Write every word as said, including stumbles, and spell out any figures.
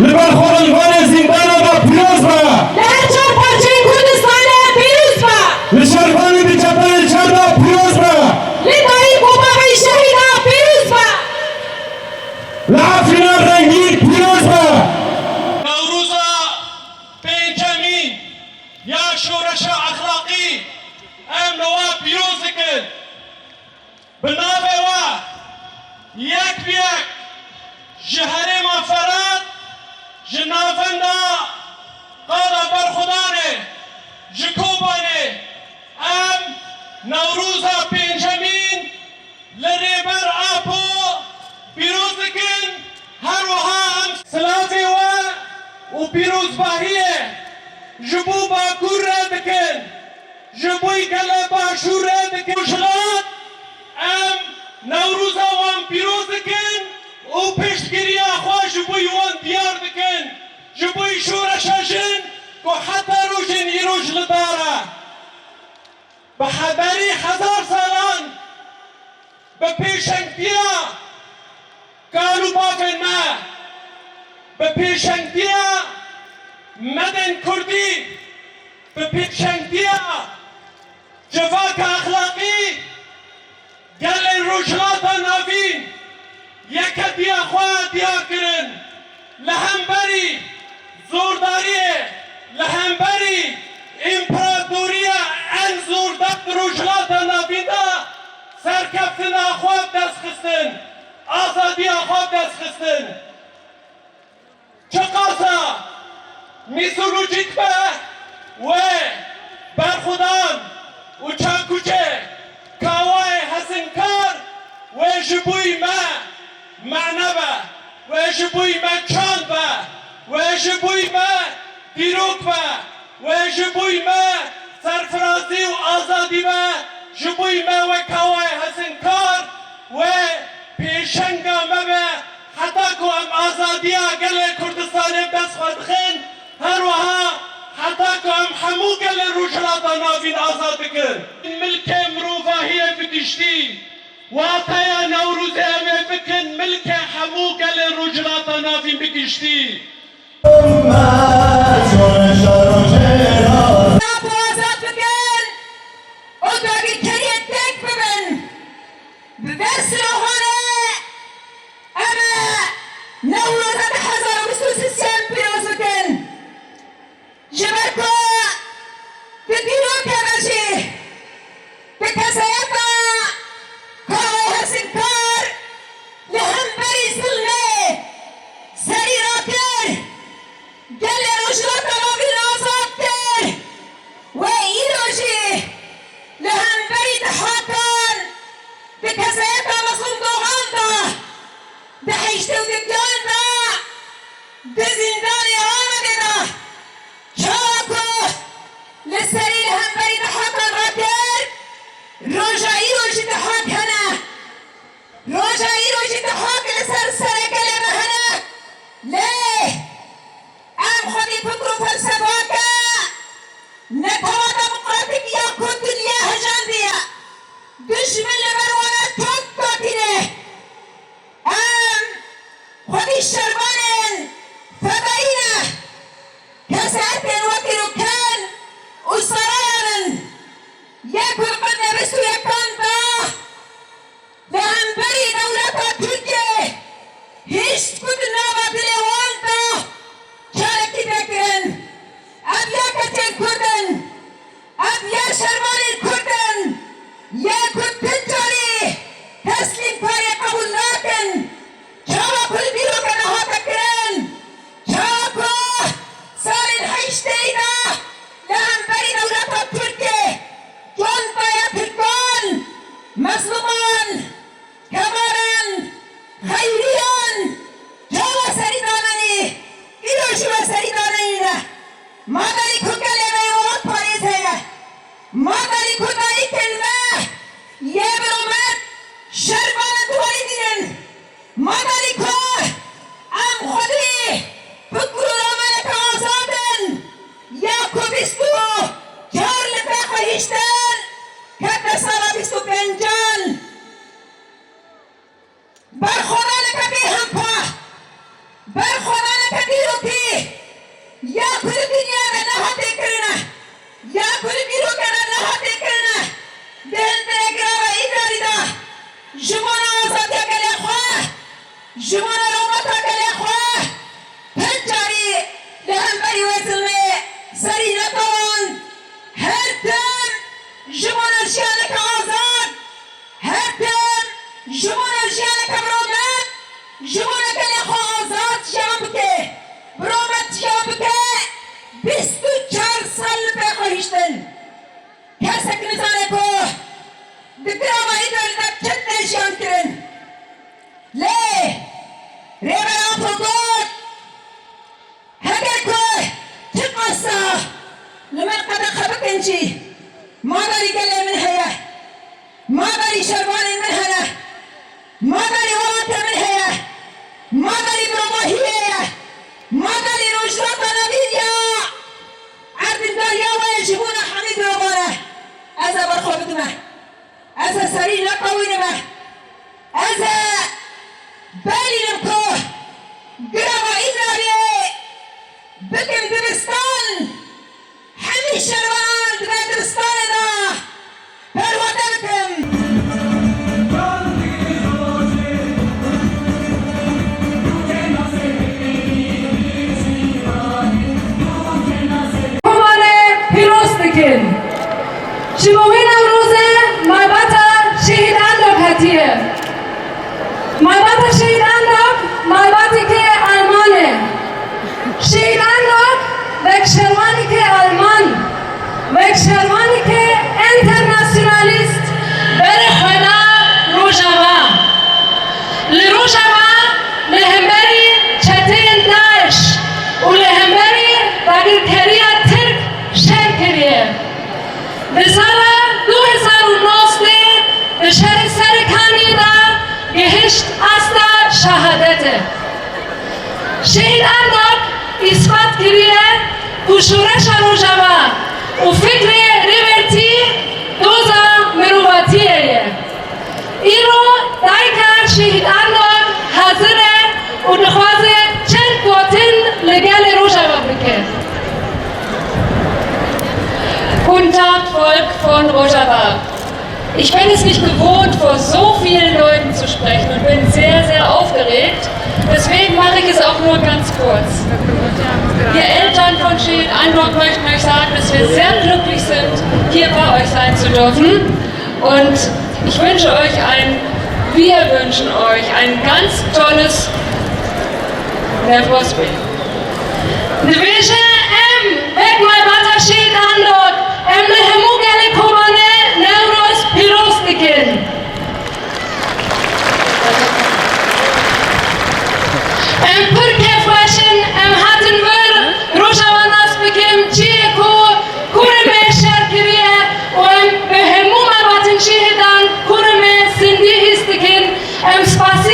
Li ber xwe li vanê zîndana de pîroz be! Li her çar parçeyên Kurdistanê pîroz be! Li şervanên di cepeyên şer de pîroz be! Li dayik û bavên şehîda pîroz be! Li Efrîna rengîn pîroz be! Newroza pêncemîn ya şoreşa exlaqî em li we pîroz dikin. Bi navê we yek bi yek ji herêma Ferat, ji navenda Qada Berxwedanê, ji Kobanê em Newroza pêncemîn li Rêber Apo pîroz dikin, her wiha em silavê we û pîrozbahiyê ji bo Bakur re dikin, ji bo gelê Başûr re dikin. Rojhilat, em Newroza wan pîroz dikin û piştgiriya xwe ji bo wan diyar dikin, ji bo şoreşa jin ku heta rojên îroj li dar e. Bi hederî hezar salan, bi pêşengtiya kal û bavên me, bi pêşengtiya medên kurdî, bi pêşengtiya civaka exlaqî, gelên Rojhilata Navîn yeketiya xwe diyar kirin. Li hemberî zordariyê, li hemberî împaratoriya en zordar di Rojhilata Navîn de serkeftina xwe bi dest xistin, azadiya xwe bi dest xistin. Çiqasa mîsolojîk be, wê berxwedan û çakuçê Kawayê Hesinkar wê ji bo me mane be, wê ji bo me çand be, wê ji bo me dîrok be, wê ji bo me serfirazî û azadî be, ji bo me wek Kawayê Hesinkar wê pêşenga me be, heta ku em azadiya gelê Kurdistanê bi dest xwe dixin, her wiha heta ku em hemû gelên Rojhilata Navîn azad dikin. Milkê mirovahiyê bi giştî, wateya Newrozê em ê bikin milkê hemû gelên Rojhilata Navîn bi giştî. Napo azad bikin û dagirkeriyê têk bibin. Bi vê silahanê em ê Newroza du hezar û bîst û sê pîroz bikin. Ji ber ku di dîrokê de jî bi kesayeta Kawayê Hesinkar li hemberî zilmê serî rakir, gelê Rojhilata Navîn azad kir. Wan her tim ji bo jiyaneke azad, her tim ji bo jiyaneke bi rûmet, ji bo gelê xwe azad jiyan bike, bi rûmet jiyan bike, bîst û çar sal li pê xwe hiştin. Kesek nizane ku di girava Îdralî de çi tê jiyan kirin. Lê Rêber Apo got, heger ku çiqasa li me qedexe bikin jî, madarî gelê min heye, madarî şervanên min hene, madarî welatê min heye, madarî mirovahiyê ye, madarî rojhilata navîn ya erdîndariya we ji bona hemî mirovan e. Ez ê ber xwe bidime. Ez ê serî neqewînime. Ez ê berînim ku girava Îdraliyê bikim dibistan. Hemî şervan di vê dibistanê de perwerde bikim. Kobanê pîroz dikin. Ji bo wî Newrozê malbata Şehîd Endok hetiye. Malbata Şehîd Endok malbateke Alman e. Şehîd Endok wek şervaneke Alman, wek şervaneke enternasyonalîst berê xwe da Rojava. Li Rojava li hemberî çeteyên DAIŞ û li hemberî dagirkeriya Tirk şer kiriye. Di sala du hezar û nozdeh di şerê Serê Kaniyê de gihişt asta şehadetê. Şehîd Endok îspat kiriye ku şoreşa Rojava û fikrê Rêbertî doza mirovatiyê ye. Îro dayika Şehîd Endok hazir e û dixwaze çend gotin li gelê Rojava bike. Guten Tag, Volk von Rojava. Ich bin es nicht gewohnt, vor so vielen Leuten zu sprechen und bin sehr, sehr aufgeregt. Deswegen mache ich es auch nur ganz kurz. Wir Eltern von Şehîd Endok möchten euch sagen, dass wir sehr glücklich sind, hier bei euch sein zu dürfen. Und ich wünsche euch ein, wir wünschen euch ein ganz tolles Newroz. Dibêje, em wek malbata Şehîd Endok, em li hemû gelê Kobanê Newroz pîroz dikin. Em pir kêfxweş in, em hatin vir Rojava nas bikin, cihê ku kurê me şer kiriye û em bi hemû malbatên şehîdan kurê me sindî hîs dikin. Em spasî